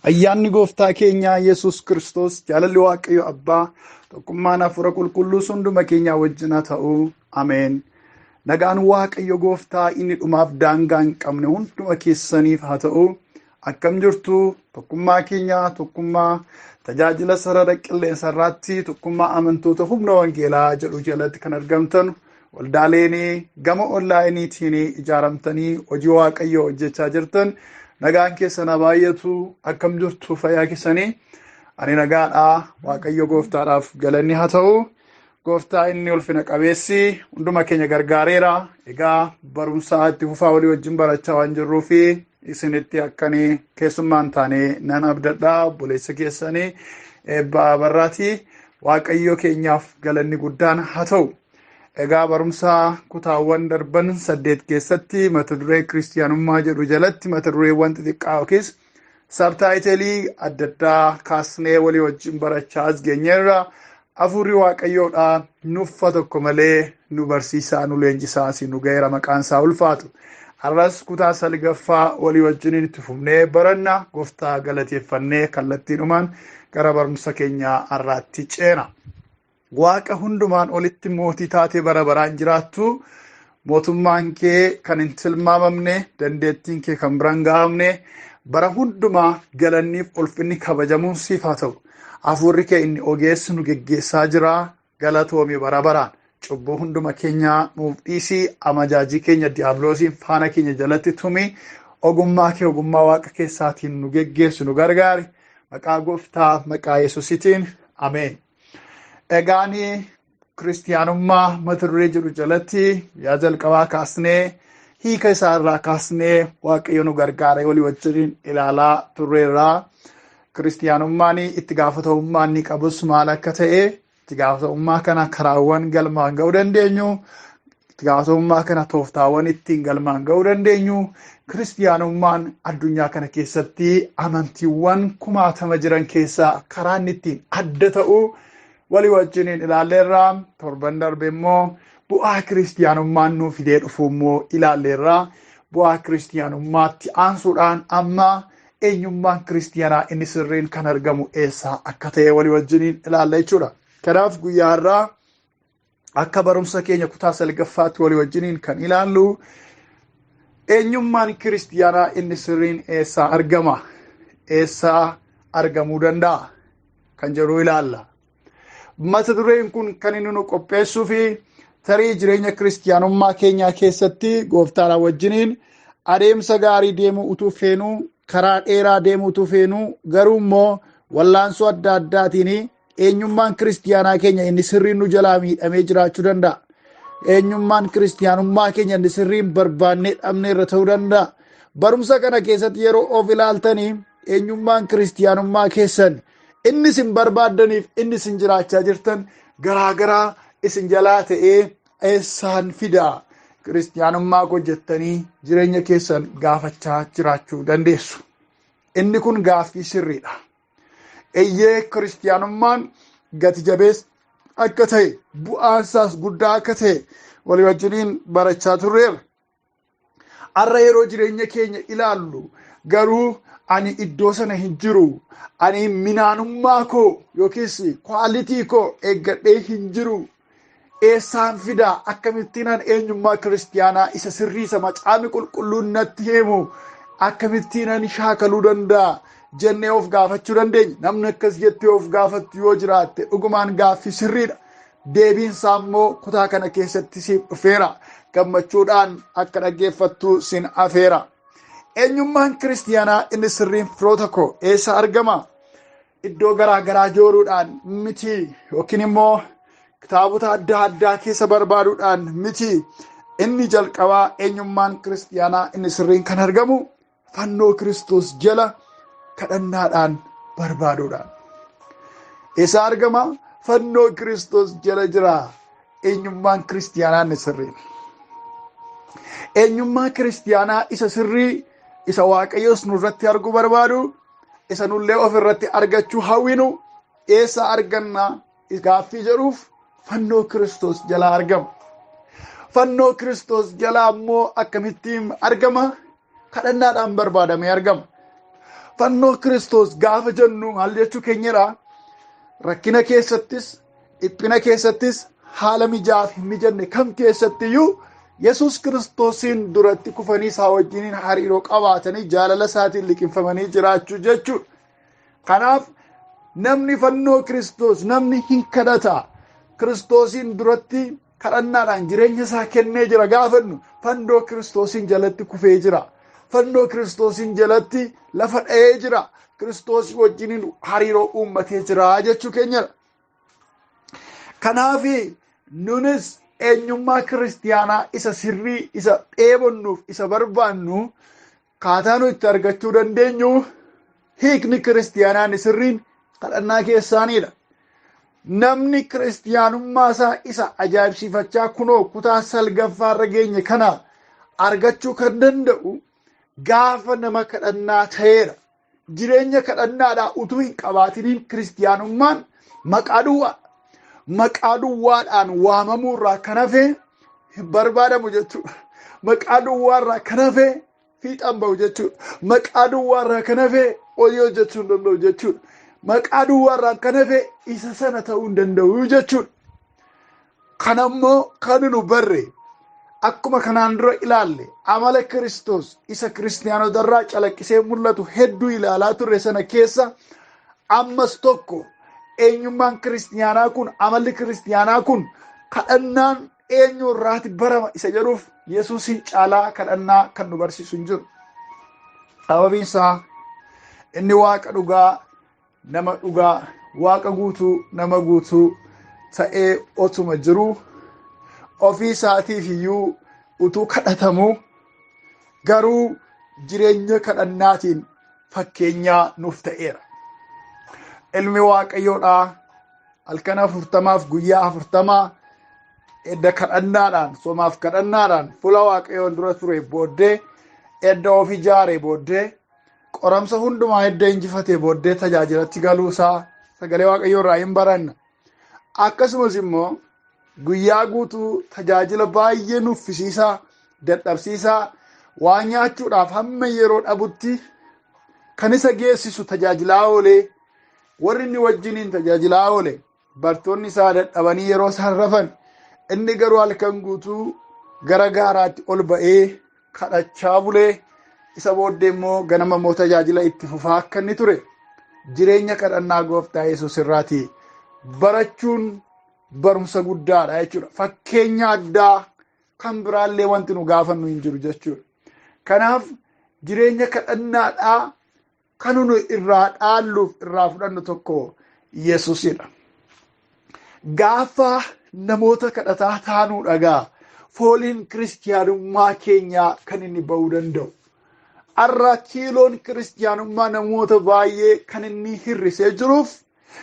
Ayyaanni gooftaa keenyaa Yesuus Kiristoos, jaalalli Waaqayyo Abbaa, tokkummaan Hafuura Qulqulluus hunduma keenyaa wajjin haa ta'u. Ameen. Nagaan Waaqayyo gooftaa inni dhumaaf daangaa hin qabne hunduma keessaniif haa ta'u. Akkam jirtu? Tokkummaa keenyaa, tokkummaa tajaajila sarara qilleensa irraatti, tokkummaa amantoota humna wangeelaa jedhu jalatti kan argamtan, waldaaleen gama onlaayiniitiin ijaaramtanii hojii Waaqayyoo hojjechaa jirtan, nagaan keessan haa baay'atu. Akkam jirtu? Fayyaa keessanii? Ani nagaadhaa. Waaqayyo gooftaadhaaf galanni haa ta'u. Gooftaa inni ulfina qabeessi hunduma keenya gargaareera. Egaa barumsaa itti fufaa walii wajjin barachaa waan jirruu fi isinitti akkanii keessummaan taane nan abdadhaa. Obboleessa keessanii Eebba Abarraati. Waaqayyo keenyaaf galanni guddaan haa ta'u. Egaa barumsa kutaawwan darban 8 keessatti mata duree kiristiyaanummaa jedhu jalatti mata dureewwan xixiqqaa yookiis sabtaayitelii adda addaa kaasnee walii wajjin barachaa as geenyeerra. Hafuurri Waaqayyoodha nuffa tokko malee nu barsiisaa, nu leenjisaa asii nu ga'eera, maqaan isaa ulfaatu. Har'as kutaa salgaffaa walii wajjin itti fufnee baranna. Gooftaa galateeffannee kallattiidhumaan gara barumsa keenyaa har'aatti ceena. Waaqa hundumaan olitti mootii taatee bara baraan jiraattu, mootummaan kee kan hin tilmaamamne, dandeettiin kee kan biraan ga'amne, bara hundumaa galanniif ulfinni kabajamuun siif haa ta'u. Hafuurri kee inni ogeessi nu geggeessaa jira, galatoomi bara baraan. Cubbuu hunduma keenyaa nuuf dhiisii, amajaajii keenya diiyaabiloosiin faana keenya jalatti tumi, ogummaa kee ogummaa Waaqa keessaatiin nu geggeessu, nu gargaari. Maqaa gooftaa, maqaa Yesuusitiin, ameen. Egaan kiristiyaanummaa mata duree jedhu jalatti yaa jalqabaa kaasnee, hiika isaa irraa kaasnee, Waaqayyo nu gargaaree walii wajjin ilaalaa turreerraa. Kiristiyaanummaan itti gaafatamummaa inni qabus maal akka ta'e, itti gaafatamummaa kana karaawwan galmaan ga'uu dandeenyu, itti gaafatamummaa kana tooftaawwan ittiin galmaan ga'uu dandeenyu, kiristiyaanummaan addunyaa kana keessatti amantiiwwan kumaatama jiran keessaa karaa inni ittiin adda ta'u walii wajjiniin ilaalleerraa. Torban darbe immoo bu'aa kiristiyaanummaan nuu fidee dhufu immoo ilaalleerraa. Bu'aa kiristiyaanummaatti aansuudhaan amma eenyummaan kiristiyaanaa inni sirriin kan argamu eessaa akka ta'e walii wajjiniin ilaalla jechuudha. Kanaaf guyyaa har'aa akka barumsa keenya kutaa salgaffaatti walii wajjiniin kan ilaallu, eenyummaan kiristiyaanaa inni sirriin eessaa argama, eessaa argamuu danda'a kan jedhu ilaalla. Mata dureen kun kan inni nu qopheessuu fi tarii jireenya kiristiyaanummaa keenyaa keessatti gooftaadhaan wajjiniin adeemsa gaarii deemuu utuu feenuu, karaa dheeraa deemuu utuu feenuu, garuu immoo wallaansoo adda addaatiin eenyummaan kiristiyaanaa keenya inni sirriin nu jalaa miidhamee jiraachuu danda'a. Eenyummaan kiristiyaanummaa keenya inni sirriin barbaannee dhabnee irra ta'uu danda'a. Barumsa kana keessatti yeroo of ilaaltanii eenyummaan kiristiyaanummaa keessan inni isin barbaaddaniif inni isin jiraachaa jirtan garaagaraa isin jalaa ta'ee, eessaan fidaa kiristiyaanummaa koo jettanii jireenya keessan gaafachaa jiraachuu dandeessu. Inni kun gaaffii sirriidha. Eeyyee, kiristiyaanummaan gati jabeessa akka ta'e, bu'aan isaas guddaa akka ta'e walii wajjiniin barachaa turreerra. Har'a yeroo jireenya keenya ilaallu garuu, ani iddoo sana hin jiru, ani minaanummaa koo yookiis quality koo eeggadhee hin jiru, eessaan fidaa, akkamittiin an eenyummaa kiristiyaanaa isa sirrii, isa Macaafni Qulqulluun natti himu akkamittiin ani shaakaluu danda'a jennee of gaafachuu dandeenya. Namni akkas jettee of gaafattu yoo jiraatte, dhugumaan gaaffii sirriidha. Deebiin isaa immoo kutaa kana keessatti siif dhufeera. Gammachuudhaan akka dhaggeeffattu sin afeera. Eenyummaan kiristiyaanaa inni sirriin, firoota koo, eessa argama? Iddoo garaa garaa jooruudhaan miti, yookiin immoo kitaabota adda addaa keessa barbaaduudhaan miti. Inni jalqabaa, eenyummaan kiristiyaanaa inni sirriin kan argamu fannoo Kiristoos jala kadhannaadhaan barbaaduudhaan. Eessa argama? Fannoo Kiristoos jala jira eenyummaan kiristiyaanaa inni sirriin. Eenyummaa kiristiyaanaa isa sirrii, isa Waaqayyoos nurratti arguu barbaadu, isa nullee of irratti argachuu hawwinu eessa arganna gaaffii jedhuuf, fannoo Kiristoos jalaa argama. Fannoo Kiristoos jalaa immoo akkamittiin argama? Kadhannaadhaan barbaadamee argama. Fannoo Kiristoos gaafa jennu maal jechuu keenyadha? Rakkina keessattis, dhiphina keessattis, haala mijaaf hin mijanne kam keessattiyyuu Yesuus Kiristoosiin duratti kufanii isaa wajjiniin hariiroo qabaatanii jaalala isaatiin liqimfamanii jiraachuu jechuudha. Kanaaf namni fannoo Kiristoos namni hin kadhata. Kiristoosiin duratti kadhannaadhaan jireenya isaa kennee jira gaafannu fannoo Kiristoosiin jalatti kufee jira. Fannoo Kiristoosiin jalatti lafa dha'ee jira. Kiristoosii wajjiniin hariiroo uummatee jira jechuu keenyadha. Kanaaf nunis eenyummaa kiristiyaanaa isa sirrii isa dheebonnuuf isa barbaannu kaataa nu itti argachuu dandeenyu hiikni kiristiyaanaa inni sirriin kadhannaa keessaaniidha. Namni kiristiyaanummaa isaa isa ajaa'ibsiifachaa kunoo kutaa salgaffaa irra geenye kana argachuu kan danda'u gaafa nama kadhannaa ta'eedha. Jireenya kadhannaadhaa utuu hin qabaatiniin kiristiyaanummaan maqaa duwwaa maqaa duwwaadhaan waamamuu irraa kan hafe hin barbaadamu jechuudha. Maqaa duwwaarraa kan hafe fiixaan ba'u jechuudha. Maqaa duwwaarraa kan hafe hojii hojjechuu hin danda'u jechuudha. Maqaa duwwaarraa kan hafe isa sana ta'uu hin danda'u jechuudha. Kanammoo kan nu barre akkuma kanaan dura ilaalle amala Kiristoos isa kiristiyaanota irraa calaqqisee mul'atu hedduu ilaalaa turre sana keessa ammas tokko eenyummaan kiristiyaanaa kun amalli kiristiyaanaa kun kadhannaan eenyu irraati barama isa jedhuuf Yesuusin caalaa kadhannaa kan nu barsiisu hin jiru. Sababiin isaa inni waaqa dhugaa nama dhugaa waaqa guutuu nama guutuu ta'ee otuma jiruu ofii isaatiif iyyuu utuu kadhatamuu garuu jireenya kadhannaatiin fakkeenyaa nuuf ta'eera. Ilmi Waaqayyoodhaa halkan 40f guyyaa 40 edda kadhannaadhaan somaaf kadhannaadhaan fuula Waaqayyoon dura ture booddee edda of ijaare booddee qoramsa hundumaa edda injifatee booddee tajaajilatti galuu isaa sagalee Waaqayyoo irraa hin baranna. Akkasumas immoo guyyaa guutuu tajaajila baay'ee nuffisiisaa dadhabsiisaa waan nyaachuudhaaf hamma yeroo dhabutti kan isa geessisu tajaajilaa oolee warri inni wajjiniin tajaajilaa oole bartoonni isaa dadhabanii yeroo isaan rafan inni garuu halkan guutuu gara gaaraatti ol ba'ee kadhachaa bulee isa booddee immoo ganama immoo tajaajila itti fufaa akka inni ture jireenya kadhannaa gooftaa Yesuus irraati barachuun barumsa guddaadha jechuudha. Fakkeenya addaa kan biraallee wanti nu gaafannu hin jiru jechuudha. Kanaaf jireenya kadhannaadhaa kan nu irraa dhaalluuf irraa fudhannu tokko Yesuusidha. Gaafa namoota kadhataa taanuu dhagaa fooliin kiristiyaanummaa keenyaa kan inni ba'uu danda'u. Har'a kiiloon kiristiyaanummaa namoota baay'ee kan inni hir'isee jiruuf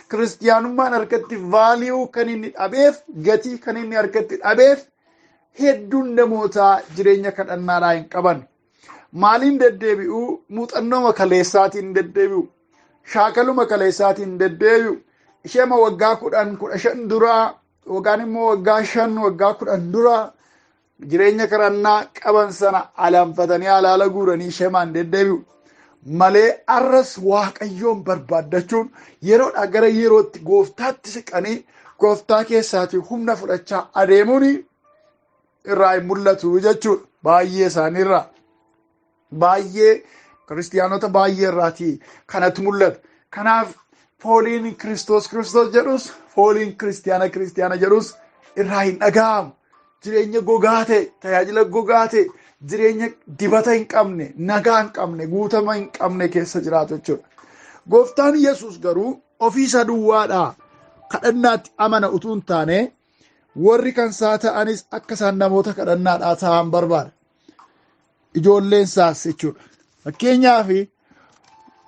kiristiyaanummaan harkatti vaaliyuu kan inni dhabeef gatii kan inni harkatti dhabeef hedduun namootaa jireenya kadhannaadhaa hin qaban. Maaliin deddeebi'uu? Muuxannooma kaleessaatiin deddeebi'u. Shaakaluma kaleessaatiin deddeebi'u. Isheema waggaa 10 15 duraa yookaan immoo waggaa 5 waggaa 10 duraa jireenya kadhannaa qaban sana alanfatanii alaala guuranii isheemaan deddeebi'u. Malee arras Waaqayyoon barbaaddachuun yeroodhaa gara yerootti gooftaatti siqanii gooftaa keessaatii humna fudhachaa adeemuun irraa hin mul'atu jechuudha. Baay'ee isaaniirraa. Baay'ee kiristiyaanota baay'ee irraatii kanatu mul'ata. Kanaaf fooliin Kiristoos Kiristoos jedhus fooliin kiristiyaana kiristiyaana jedhus irraa hin dhaga'amu. Jireenya gogaa ta'e, tajaajila gogaa ta'e, jireenya dibata hin qabne, nagaa hin qabne, guutama hin qabne keessa jiraatu jechuudha. Gooftaan Yesuus garuu ofii isaa duwwaadhaa kadhannaatti amana utuu hin taane warri kan isaa ta'anis akka isaan namoota kadhannaadhaa ta'an barbaada. Ijoolleen isaas jechuudha. Fakkeenyaaf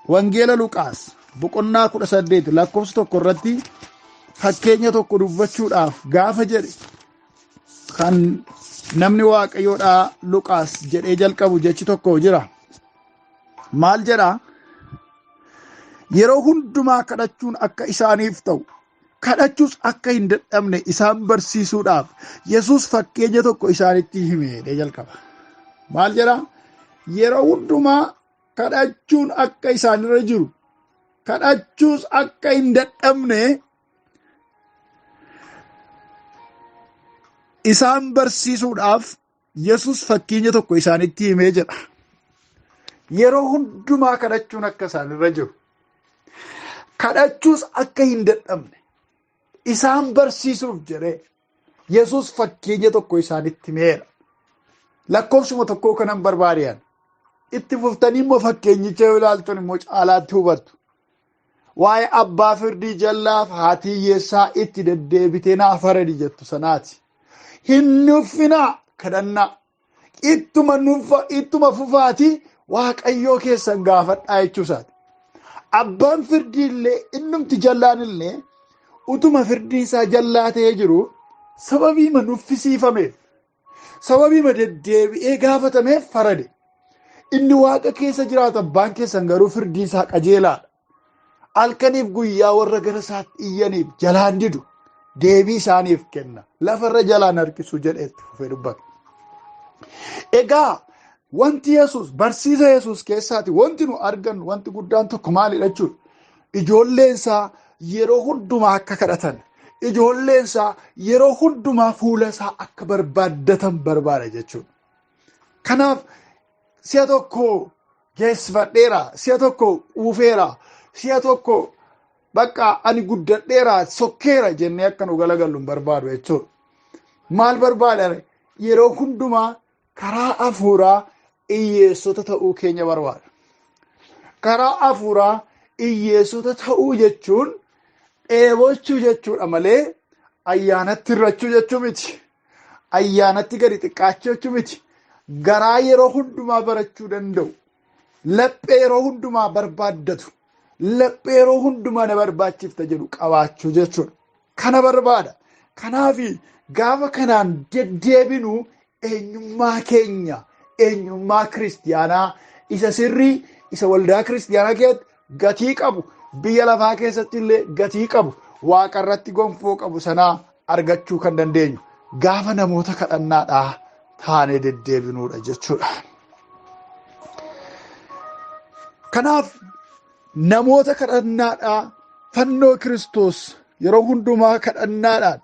Wangeela Luqaas boqonnaa 18 lakkoofsa 1 irratti fakkeenya tokko dubbachuudhaaf gaafa jedhe kan namni Waaqayyoodhaa Luqaas jedhee jalqabu jechi tokko jira. Maal jedhaa? Yeroo hundumaa kadhachuun akka isaaniif ta'u kadhachuus akka hin dadhabne isaan barsiisuudhaaf Yesuus fakkeenya tokko isaanitti hime jedhee jalqaba. Maal jedhaa? Yeroo hundumaa Kadhachuun akka isaanirra jiru, kadhachuus akka hin dadhabne isaan barsiisuudhaaf Yesus fakkeenya tokko isaanitti himee jedha. Yeroo hundumaa kadhachuun akka isaanirra jiru, kadhachuus akka hin dadhabne isaan barsiisuuf jedhee Yesus fakkeenya tokko isaanitti himeera. Lakkoofsuma tokkoo kanan barbaade itti fuftanii immoo fakkeenyicha yoo ilaaltan immoo caalaatti hubattu. Waa'ee abbaa firdii jallaaf haati hiyyeessaa itti deddeebitee naa faradi jettu sanaati. Hin nuffinaa kadhannaa. Ittuma nuffa ittuma fufaatii Waaqayyoo keessan gaafadhaa jechuu isaati. Abbaan firdii illee innumti jallaan illee utuma firdiin isaa jallaa ta'ee jiru sababiima nuffisiifameef, sababiima deddeebi'ee gaafatameef farade. Inni Waaqa keessa jiraatu abbaan keessan garuu firdiin isaa qajeelaadha. Halkaniif guyyaa warra gara isaatti iyyaniif jalaan didu, deebii isaaniif kenna. Lafarra jalaan harkisu jedhee itti fufee dubbata. Egaa wanti Yesuus barsiisa Yesuus keessaati wanti nu argannu wanti guddaan tokko maalidha jechuudha? Ijoolleen isaa yeroo hundumaa akka kadhatan, ijoolleen isaa yeroo hundumaa fuula isaa akka barbaaddatan barbaada jechuudha. Kanaaf si'a tokko geessifadheera, si'a tokko quufeera, si'a tokko bakka ani guddadheera, sokkeera jennee akka nu galagallu hin barbaadu jechuudha. Maal barbaada? Yeroo hundumaa karaa hafuuraa hiyyeessota ta'uu keenya barbaada. Karaa hafuuraa hiyyeessota ta'uu jechuun dheebochuu jechuudha malee ayyaanatti hirrachuu jechuu miti. Ayyaanatti gadi xiqqaachuu jechuu miti. Garaa yeroo hundumaa barachuu danda'u, laphee yeroo hundumaa barbaaddatu, laphee yeroo hundumaa na barbaachifta jedhu qabaachuu jechuudha. Kana barbaada. Kanaaf gaafa kanaan deddeebinu eenyummaa keenya, eenyummaa kiristiyaanaa isa sirrii, isa waldaa kiristiyaanaa keessatti gatii qabu, biyya lafaa keessatti illee gatii qabu, waaqa irratti gonfoo qabu sanaa argachuu kan dandeenyu gaafa namoota kadhannaadhaa taanee deddeebinuudha jechuudha. Kanaaf namoota kadhannaadhaa fannoo Kiristoos yeroo hundumaa kadhannaadhaan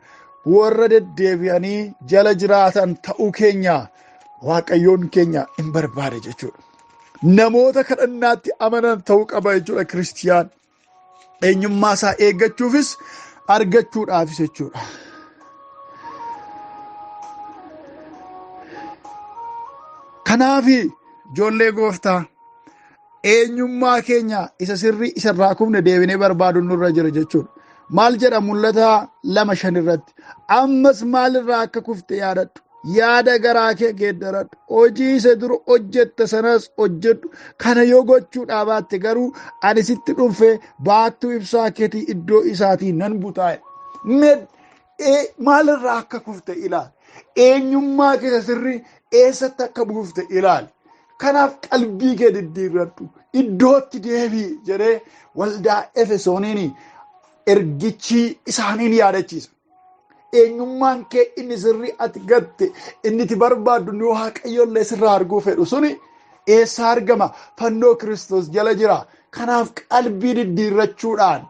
warra deddeebi'anii jala jiraatan ta'uu keenya Waaqayyoon keenya hin barbaada jechuudha. Namoota kadhannaatti amanan ta'uu qaba jechuudha kiristiyaan. Eenyummaa isaa eeggachuufis argachuudhaafis jechuudha. Kanaaf ijoollee gooftaa, eenyummaa keenya isa sirrii isa irraa kufne deebinee barbaaduun nurra jira jechuudha. Maal jedha Mul'ata 2:5 irratti? Ammas maalirraa akka kufte yaadadhu. Yaada garaa kee geeddaradhu. Hojii isa dur hojjette sanas hojjedhu. Kana yoo gochuu dhaabatte garuu ani sitti dhufe baattuu ibsaa keetii iddoo isaatii nan butaa. Maalirraa akka kufte ilaali. Eenyummaa kee isa sirrii eessatti akka buufte ilaali. Kanaaf qalbii kee diddiirradhu, iddootti deebi'i jedhee waldaa Efesooniin ergichi isaaniin yaadachiisa. Eenyummaan kee inni sirrii ati gatte, inni itti barbaaddu, inni Waaqayyo illee sirraa arguu fedhu suni eessa argama? Fannoo Kiristoos jala jira. Kanaaf qalbii diddiirrachuudhaan,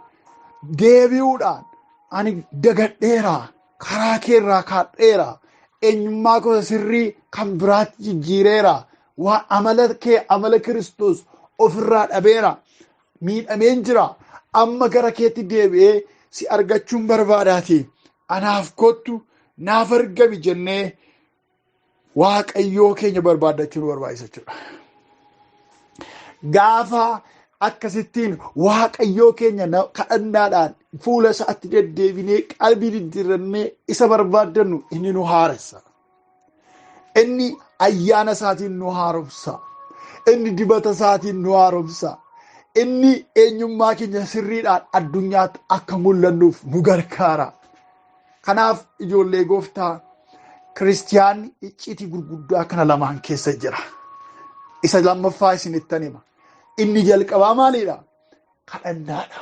deebi'uudhaan, ani dagadheera, karaa kee irraa kaadheera, eenyummaa koo sirrii kan biraatti jijjiireera, waa amala kee amala Kiristoos ofirraa dhabeera, miidhameen jira, amma gara keetti deebi'ee si argachuun barbaadaati, anaaf kottu, naaf argami jennee Waaqayyoo keenya barbaaddachuu nu barbaachisa jechuudha. Gaafa akkasittiin Waaqayyoo keenya kadhannaadhaan fuula isaatti deddeebinee qalbii diddiirrannee isa barbaaddannu, inni nu haaressa. Inni ayyaana isaatiin nu haaromsa. Inni dibata isaatiin nu haaromsa. Inni eenyummaa keenya sirriidhaan addunyaatti akka mul'annuuf nu gargaara. Kanaaf ijoollee gooftaa, kiristiyaanni icciitii gurguddaa kana lamaan keessa jira. Isa lammaffaa isinittan hima. Inni jalqabaa maalidha? Kadhannaadha.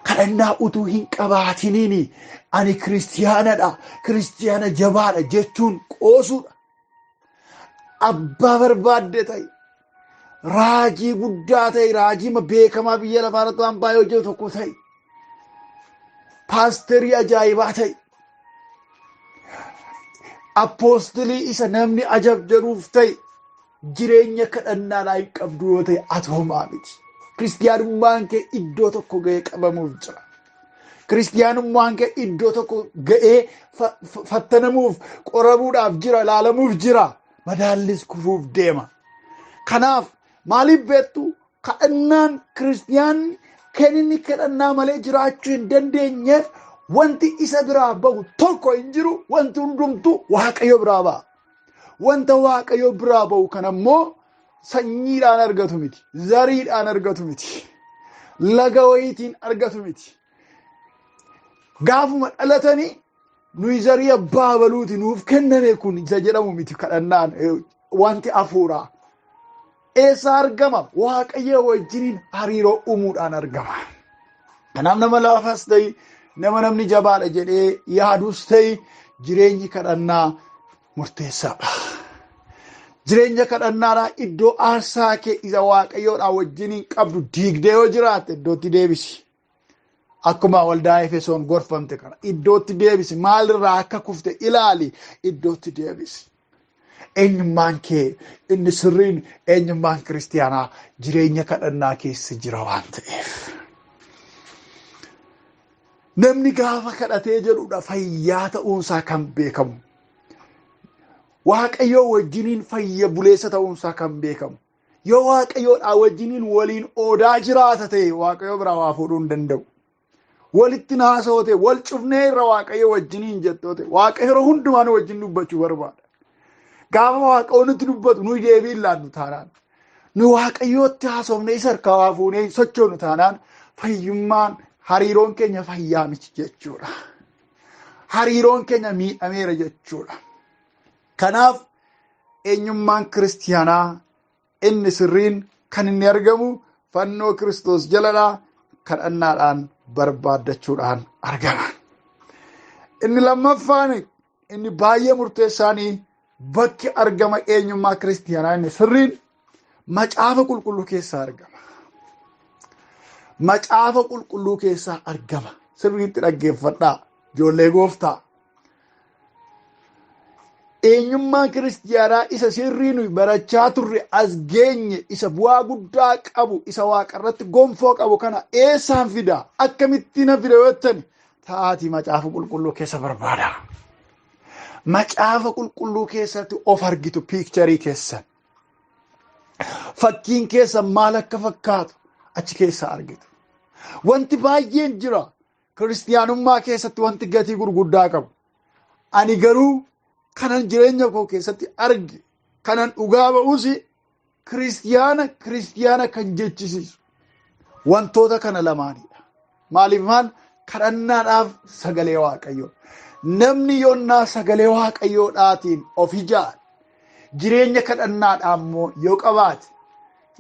Kadhannaa utuu hin qabaatiniin ani kiristiyaanadha, kiristiyaana jabaadha jechuun qoosuudha. Abbaa barbaadde ta'i. Raajii guddaa ta'e, raajii beekamaa biyya lafaa irratti waan baay'ee hojjetu tokko ta'e, paasterii ajaa'ibaa ta'e, appoostilii isa namni ajab jedhuuf ta'e, jireenya kadhannaadhaa hin qabdu yoo ta'e ati homaa miti. Kiristiyaanummaan kee iddoo tokko ga'ee qabamuuf jira. Kiristiyaanummaan kee iddoo tokko ga'ee fattanamuuf, qoramuudhaaf jira, ilaalamuuf jira. Madaallis kufuuf deema. Kanaaf maaliif beektu? Kadhannaan kiristiyaanni kan inni kadhannaa malee jiraachuu hin dandeenyeef wanti isa biraa bahu tokko hin jiru, wanti hundumtuu Waaqayyo biraa ba'a. Wanta Waaqayyo biraa bahu kan ammoo sanyiidhaan argatu miti, zariidhaan argatu miti, laga wayiitiin argatu miti. Gaafuma dhalatanii nuyi zarii abbaa baluuti nuuf kenname kun isa jedhamu miti kadhannaan wanti hafuuraa. Eessa argama? Waaqayyo wajjiniin hariiroo uumuudhaan argama. Kanaaf nama laafas ta'e, nama namni jabaadha jedhee yaadus ta'e, jireenyi kadhannaa murteessaadha. Jireenya kadhannaadhaa iddoo aarsaa kee isa Waaqayyoodhaa wajjiniin qabdu diigdee yoo jiraatte iddootti deebisi. Akkuma waldaa Efesoon gorfamte kana iddootti deebisi. Maalirraa akka kufte ilaali, iddootti deebisi. Eenyummaan kee inni sirriin, eenyummaan kiristiyaanaa jireenya kadhannaa keessa jira waan ta'eef. Namni gaafa kadhatee jedhudha fayyaa ta'uunsaa kan beekamu. Waaqayyoo wajjiniin fayya buleessa ta'uunsaa kan beekamu. Yoo Waaqayyoodhaa wajjiniin waliin oodaa jiraata ta'e Waaqayyoo biraa waa fuudhuu hin danda'u. Walitti naasoo ta'e, wal cufnee irra Waaqayyo wajjiniin jettoo ta'e, Waaqayyo yeroo hundumaa nu wajjin dubbachuu barbaada. Gaafa Waaqayyo nutti dubbatu nuyi deebii hin laannu taanaan, nu Waaqayyootti haasofnee isa harkaa waa fuunee sochoonu taanaan, fayyummaan hariiroon keenya fayyaa miti jechuudha. Hariiroon keenya miidhameera jechuudha. Kanaaf eenyummaan kiristiyaanaa inni sirriin kan inni argamu fannoo Kiristoos jaladhaa kadhannaadhaan barbaaddachuudhaan argama. Inni lammaffaan, inni baay'ee murteessaanii, bakki argama eenyummaa kiristiyaanaa inni sirriin Macaafa Qulqulluu keessaa argama. Macaafa Qulqulluu keessaa argama. Sirriitti dhaggeeffadhaa, ijoollee gooftaa. Eenyummaa kiristiyaanaa isa sirrii nuyi barachaa turre as geenye, isa bu'aa guddaa qabu, isa waaqarratti gonfoo qabu kana eessaan fida, akkamitti na fida yoo jettani, ta'aatii Macaafa Qulqulluu keessa barbaada. Macaafa Qulqulluu keessatti of argitu, piikcharii keessan. Fakkiin keessan maal akka fakkaatu achi keessa argitu. Wanti baay'een jira kiristiyaanummaa keessatti, wanti gatii gurguddaa qabu. Ani garuu kanan jireenya koo keessatti arge, kanan dhugaa ba'us, kiristiyaana kiristiyaana kan jechisiisu wantoota kana lamaanidha. Maaliif maal? Kadhannaadhaaf sagalee Waaqayyoo. Namni yoonnaa sagalee Waaqayyoodhaatiin of ijaare, jireenya kadhannaadhaa immoo yoo qabaate,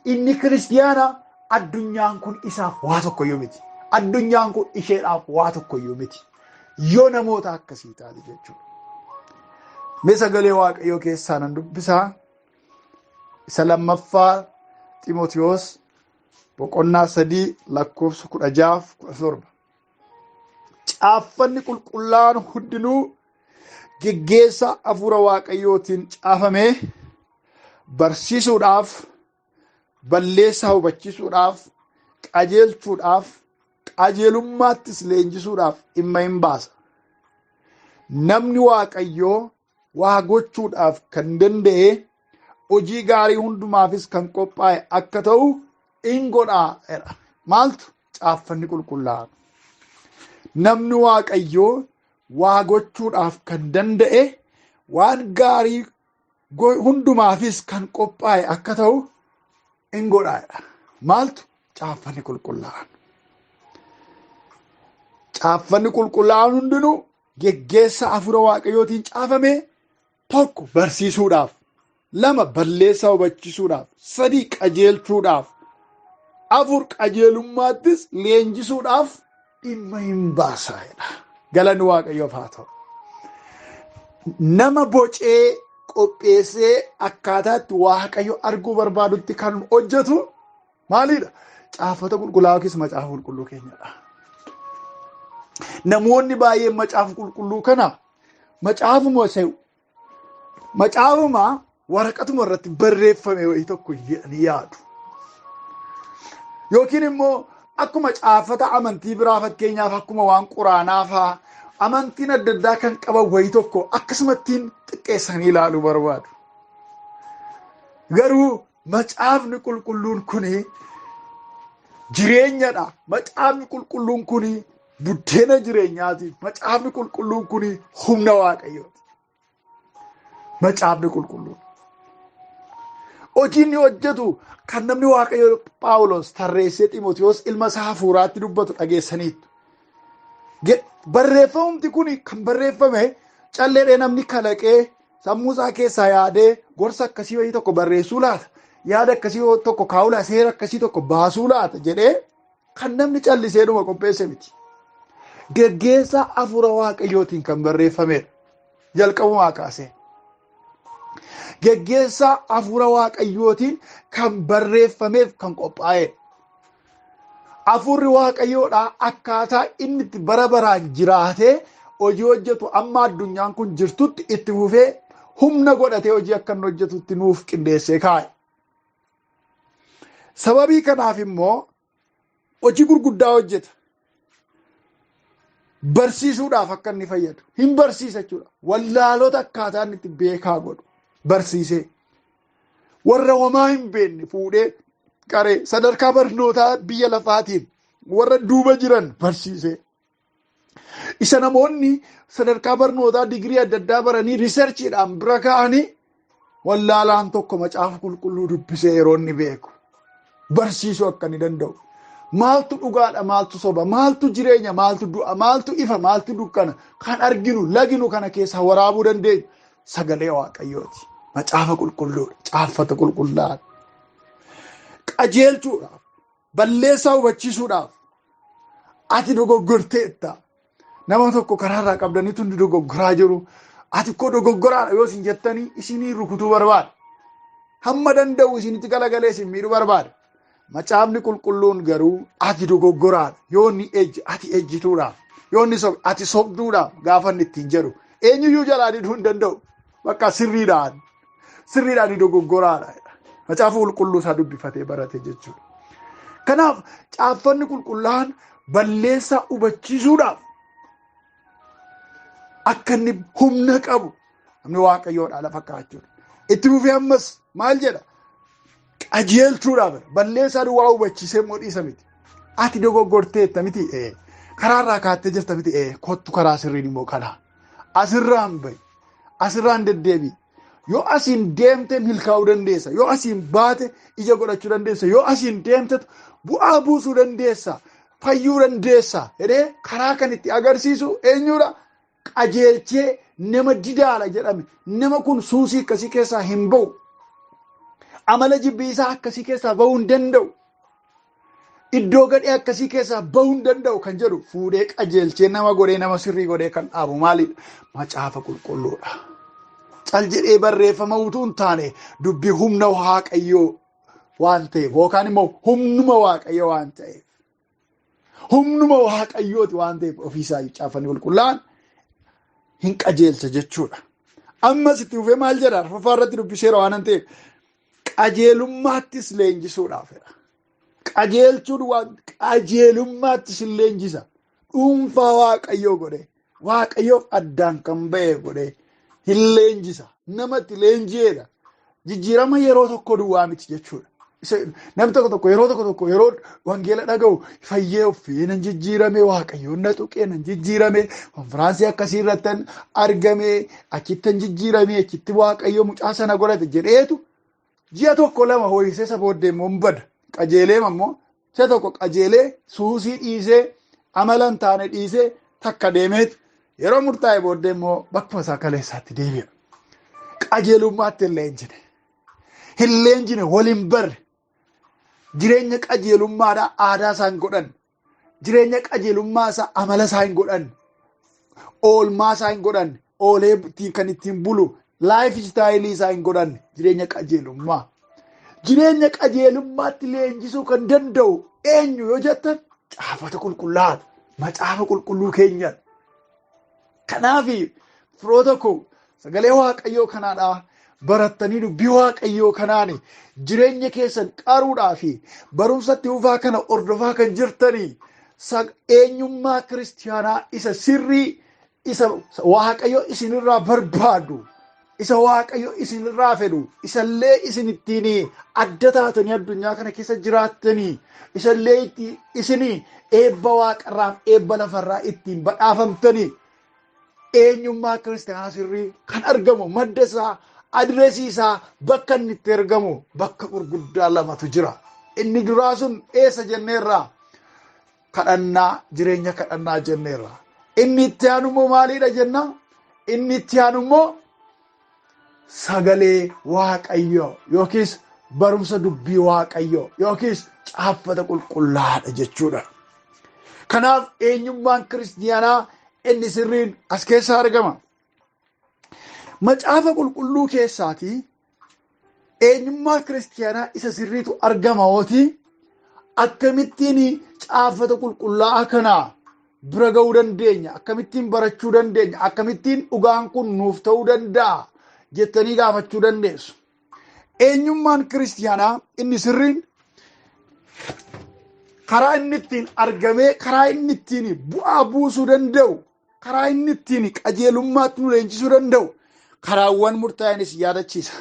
inni kiristiyaana, addunyaan kun isaaf waa tokkoyyuu miti. Addunyaan kun isheedhaaf waa tokkoyyuu miti. Yoo namoota akkasii taate jechuudha. Mee sagalee Waaqayyoo keessaa nan dubbisaa. Isa lammaffaa Ximotiyoos boqonnaa 3 lakkoofsa 16-17. Caaffanni qulqullaa'aan hundinuu geggeessa hafuura Waaqayyootiin caafamee barsiisuudhaaf, balleessaa hubachiisuudhaaf, qajeelchuudhaaf, qajeelummaattis leenjisuudhaaf dhimma hin baasa. Namni Waaqayyoo waa gochuudhaaf kan danda'e, hojii gaarii hundumaafis kan qophaa'e akka ta'u in godhaa jedha. Maaltu? Caaffanni qulqullaa'an. Namni Waaqayyoo waa gochuudhaaf kan danda'e, waan gaarii hundumaafis kan qophaa'e akka ta'u in godhaa jedha. Maaltu? Caaffanni qulqullaa'an. Caaffanni qulqullaa'an hundinuu geggeessa hafuura Waaqayyootiin caafame, tokko barsiisuudhaaf, lama balleessaa hubachiisuudhaaf, sadii qajeelchuudhaaf, afur qajeelummaattis leenjisuudhaaf dhimma hin baasaa jedha. Galanni Waaqayyoof haa ta'u. Nama bocee Qopheessee akkaataa itti Waaqayyo arguu barbaadutti kan hojjetu maalidha? Caaffata qulqullaa'aa yookiis macaafa qulqulluu keenyadha. Namoonni baay'een macaafa qulqulluu kana macaafuma se'u. Macaafuma waraqatuma irratti barreeffame wayii tokko jedhanii yaadu. Yookiin immoo akkuma caaffata amantii biraa, fakkeenyaaf akkuma waan quraanaa fa'aa, amantiin adda addaa kan qaban wayii tokko akkasumattiin xiqqeessanii ilaaluu barbaadu. Garuu macaafni qulqulluun kuni jireenyadha. Macaafni qulqulluun kuni buddeena jireenyaati. Macaafni qulqulluun kuni humna Waaqayyooti. Macaafni qulqulluun. Hojii inni hojjetu kan namni Waaqayyo Phaawulos tarreessee Ximotewos ilma isaa hafuuraatti dubbatu dhageessaniitu. Barreeffamumti kun kan barreeffame calleedhee namni kalaqee sammuu isaa keessaa yaadee gorsa akkasii wayii tokko barreessuu laata, yaada akkasii tokko kaa'uu laata, seera akkasii tokko baasuu laata jedhee kan namni callisee dhuma qopheesse miti. Geggeessaa hafuura Waaqayyootiin kan barreeffamedha. Jalqabumaa kaasee. Geggeessaa hafuura Waaqayyootiin kan barreeffameef kan qophaa'edha. Hafuurri Waaqayyoodhaa akkaataa inni itti bara baraan jiraatee hojii hojjetu amma addunyaan kun jirtutti itti fufee humna godhatee hojii akka inni hojjetutti nuuf qindeessee kaa'e. Sababii kanaaf immoo hojii gurguddaa hojjeta. Barsiisuudhaaf akka inni fayyadu. Hin barsiisa jechuudha. Wallaalota akkaataa inni itti beekaa godhu barsiisee. Warra homaa hin beekne fuudhee qaree sadarkaa barnootaa biyya lafaatiin warra duuba jiran barsiisee. Isa namoonni sadarkaa barnootaa digirii adda addaa baranii riisarchiidhaan bira ka'anii wallaalaan tokko macaafa qulqulluu dubbisee yeroo inni beeku barsiisuu akka inni danda'u. Maaltu dhugaadha, maaltu soba, maaltu jireenya, maaltu du'a, maaltu ifa, maaltu dukkana kan arginu laginu kana keessaa waraabuu dandeenyu sagalee Waaqayyooti. Macaafa qulqulluudha, caaffata qulqullaa'aadha. Qajeelchuudhaaf, balleessaa hubachiisuudhaaf, ati dogoggorteetta. Nama tokko karaarraa qabdaniitu inni dogoggoraa jiru. Ati koo dogoggoraadha yoo isin jettanii isinii rukutuu barbaada. Hamma danda'u isinitti galagalee isin miidhuu barbaada. Macaafni qulqulluun garuu ati dogoggoraadha. Yoo inni ejje ati ejjituudha. Yoo inni sobe ati sobduudha gaafa inni ittiin jedhu. Eenyuyyuu jalaa diduu hin danda'u. Bakka sirriidhaan. Sirriidhaan dogoggoraadha. Macaafa qulqulluu isaa dubbifatee barate jechuudha. Kanaaf caaffanni qulqullaa'aan balleessaa hubachiisuudhaaf akka inni humna qabu namni Waaqayyoodhaa lafa kaa'achuudha. Itti fufee ammas maal jedha? Qajeelchuudhaaf balleessaa duwwaa hubachiisee immoo dhiisa miti. Ati dogoggorteetta miti, karaarraa kaattee jirta miti, kottu karaa sirriin immoo kana. Asirraan bahi, asirraan deddeebi. Yoo asiin deemte milkaa'uu dandeessa. Yoo asiin baate ija godhachuu dandeessa. Yoo asiin deemte bu'aa buusuu dandeessa. Fayyuu dandeessa. Jedhee karaa kan itti agarsiisu eenyudha? Qajeelchee nama didaala jedhame. Nama kun suusii akkasii keessaa hin ba'u. Amala jibbiisaa akkasii keessaa ba'uu hin danda'u. Iddoo gadhee akkasii keessaa ba'uu hin danda'u kan jedhu fuudhee qajeelchee nama godhee nama sirrii godhee kan dhaabu maalidha? Macaafa qulqulluudha. Cal jedhee barreeffama utuu hin taane dubbii humna Waaqayyoo waan ta'eef yookaan immoo humnuma Waaqayyoo waan ta'eef. Humnuma Waaqayyooti waan ta'eef ofiisaa caaffanni qulqullaa'an hin qajeelcha jechuudha. Ammas itti fufee maal jedha? Arfaffaa irratti dubbiseera waan ta'eef qajeelummaattis leenjisuudhaaf jedha. Qajeelchuun waan qajeelummaattis leenjisa. Dhuunfaa Waaqayyoo godhe, Waaqayyoof addaan kan ba'e godhe hin leenjisa. Namatti leenji'eedha. Jijjiirama yeroo tokko duwwaa miti jechuudha. Namni tokko tokko yeroo tokko tokko yeroo wangeela dhaga'u fayyee uffee nan jijjiirame, Waaqayyoon na tuqee nan jijjiirame, konfiraansii akkasii irratti argame, achittan jijjiirame, achitti Waaqayyo mucaa sana godhate jedheetu ji'a tokko lama hoo'isee isa booddee immoo hin bada. Qajeelee immoo ji'a tokko qajeelee suusii dhiisee amala hin taane dhiisee takka deemeetu yeroo murtaa'e booddee immoo bakkuma isaa kaleessaatti deebi'a. Qajeelummaatti hin leenjine. Hin leenjine, waliin barre. Jireenya qajeelummaadhaa aadaa isaa hin godhanne. Jireenya qajeelummaa isaa amala isaa hin godhanne. Oolmaa isaa hin godhanne. Oolee kan ittiin bulu Life style isaa hin godhanne jireenya qajeelummaa. Jireenya qajeelummaatti leenjisuu kan danda'u eenyu yoo jettan, caafata qulqullaa'aadha. Macaafa qulqulluu keenyadha. Kanaaf firoota koo, sagalee Waaqayyoo kanaadhaa barattanii, dubbii Waaqayyoo kanaan jireenya keessan qaruudhaa fi barumsatti fufaa kana hordofaa kan jirtanii, eenyummaa kiristiyaanaa isa sirrii, isa Waaqayyo isinirraa barbaadu, isa Waaqayyo isinirraa fedhu, isallee isin ittiin adda taatanii addunyaa kana keessa jiraattanii, isallee isin eebba waaqarraaf eebba lafarraa ittiin badhaafamtanii, eenyummaa kiristiyaanaa sirrii kan argamu, madda isaa, adireesii isaa, bakka inni itti argamu bakka gurguddaa lamatu jira. Inni duraa sun eessa jenneerraa? Kadhannaa, jireenya kadhannaa jenneerra. Inni itti aanu immoo maaliidha jenna? Inni itti aanu immoo sagalee Waaqayyoo yookiis barumsa dubbii Waaqayyoo yookiis caaffata qulqullaa'aadha jechuudha. Kanaaf eenyummaan kiristiyaanaa inni sirriin as keessaa argama. Macaafa qulqulluu keessaatii eenyummaa kiristiyaanaa isa sirriitu argama hooti, akkamittiin caaffata qulqullaa'aa kana bira ga'uu dandeenya? Akkamittiin barachuu dandeenya? Akkamittiin dhugaan kun nuuf ta'uu danda'a jettanii gaafachuu dandeessu. Eenyummaan kiristiyaanaa inni sirriin karaa inni ittiin argamee, karaa inni ittiin bu'aa buusuu danda'u, karaa inni ittiin qajeelummaatti nu leenjisuu danda'u karaawwan murtaa'anis yaadachiisa.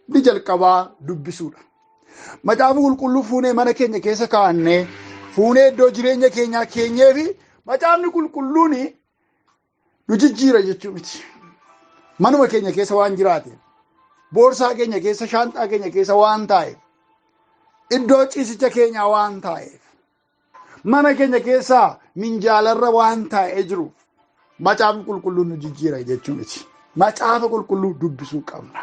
Inni jalqabaa dubbisuudha. Macaafa qulqulluu fuunee mana keenya keessa kaa'annee, fuunee iddoo jireenya keenyaa keenyee fi macaafni qulqulluun nu jijjiira jechuu miti. Manuma keenya keessa waan jiraate, boorsaa keenya keessa, shaanxaa keenya keessa waan taa'eef, iddoo ciisicha keenyaa waan taa'eef, mana keenya keessaa minjaalarra waan taa'ee jiru macaafni qulqulluun nu jijjiira jechuu miti. Macaafa qulqulluu dubbisuu qabna.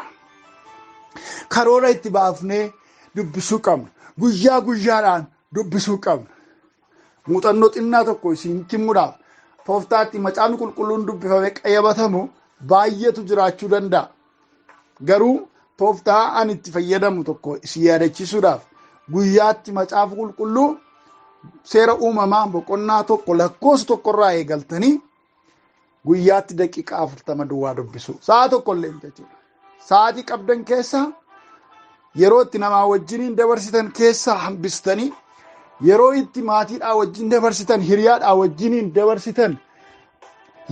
Karoora itti baafnee dubbisuu qabna. Guyyaa guyyaadhaan dubbisuu qabna. Muuxannoo xinnaa tokko isinitti himuudhaaf, tooftaatti macaafni qulqulluun dubbifamee qayyabatamu baay'eetu jiraachuu danda'a. Garuu tooftaa ani itti fayyadamu tokko isin yaadachiisuudhaaf, guyyaatti macaafa qulqulluu Seera Uumamaa boqonnaa 1 lakkoofsa 1rraa eegaltanii guyyaatti daqiiqaa 40 duwwaa dubbisu. Sa'a tokko illee jechuudha. Sa'aatii qabdan keessaa, yeroo itti namaa wajjiniin dabarsitan keessaa hambistanii, yeroo itti maatiidhaa wajjin dabarsitan, hiriyaadhaa wajjiniin dabarsitan,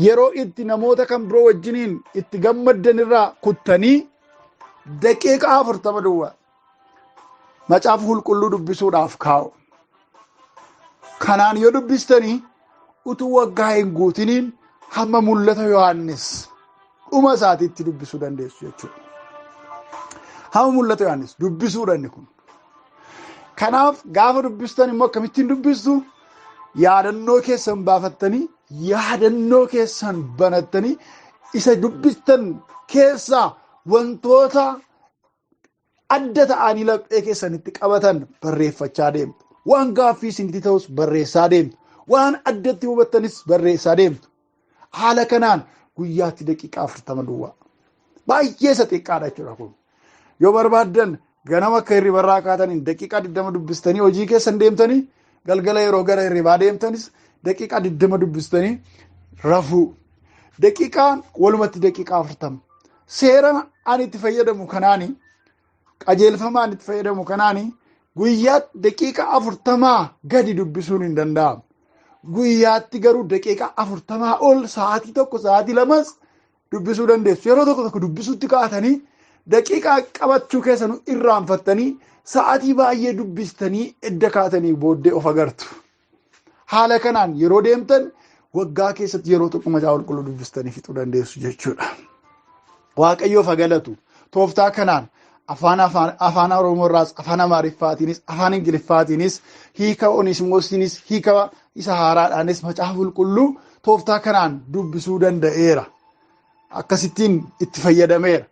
yeroo itti namoota kan biroo wajjiniin itti gammaddan irraa kuttanii daqiiqaa 40 duwwaa macaafa qulqulluu dubbisuudhaaf kaa'u. Kanaan yoo dubbistanii, utuu waggaa hin guutiniin hamma Mul'ata Yohaannis dhuma isaatiitti dubbisuu dandeessu jechuudha. Hamma Mul'ata Yohaannis dubbisuudha inni kun. Kanaaf gaafa dubbistan immoo akkamittiin dubbistu? Yaadannoo keessan baafattanii, yaadannoo keessan banattanii, isa dubbistan keessaa wantoota adda ta'anii laphee keessanitti qabatan barreeffachaa deemtu. Waan gaaffii isinitti ta'us barreessaa deemtu. Waan addatti hubattanis barreessaa deemtu. Haala kanaan guyyaatti daqiiqaa 40 duwwaa. Baay'ee isa xiqqaadha jechuudha kun. Yoo barbaaddan ganama akka hirribarraa kaataniin daqiiqaa 20 dubbistanii hojii keessan deemtanii, galgala yeroo gara hirribaa deemtanis daqiiqaa 20 dubbistanii rafuu. Daqiiqaan walumatti daqiiqaa 40. Seera ani itti fayyadamu kanaani, qajeelfama ani itti fayyadamu kanaani, guyyaatti daqiiqaa 40 gadi dubbisuun hin danda'amu. Guyyaatti garuu daqiiqaa 40 ol, sa'aatii 1, sa'aatii 2s dubbisuu dandeessu. Yeroo tokko tokko dubbisuutti kaatanii daqiiqaa qabachuu keessan irraanfattanii, sa'aatii baay'ee dubbistanii edda kaatanii booddee of agartu. Haala kanaan yeroo deemtan waggaa keessatti yeroo tokko macaafa qulqulluu dubbistanii fixuu dandeessu jechuudha. Waaqayyoof haa galatu. Tooftaa kanaan afaan Oromoo irraas, afaan Amaariffaatiinis, afaan Ingiliffaatiinis, hiika Onisimoosiinis, hiika isa haaraadhaanis macaafa qulqulluu tooftaa kanaan dubbisuu danda'eera. Akkasittiin itti fayyadameera.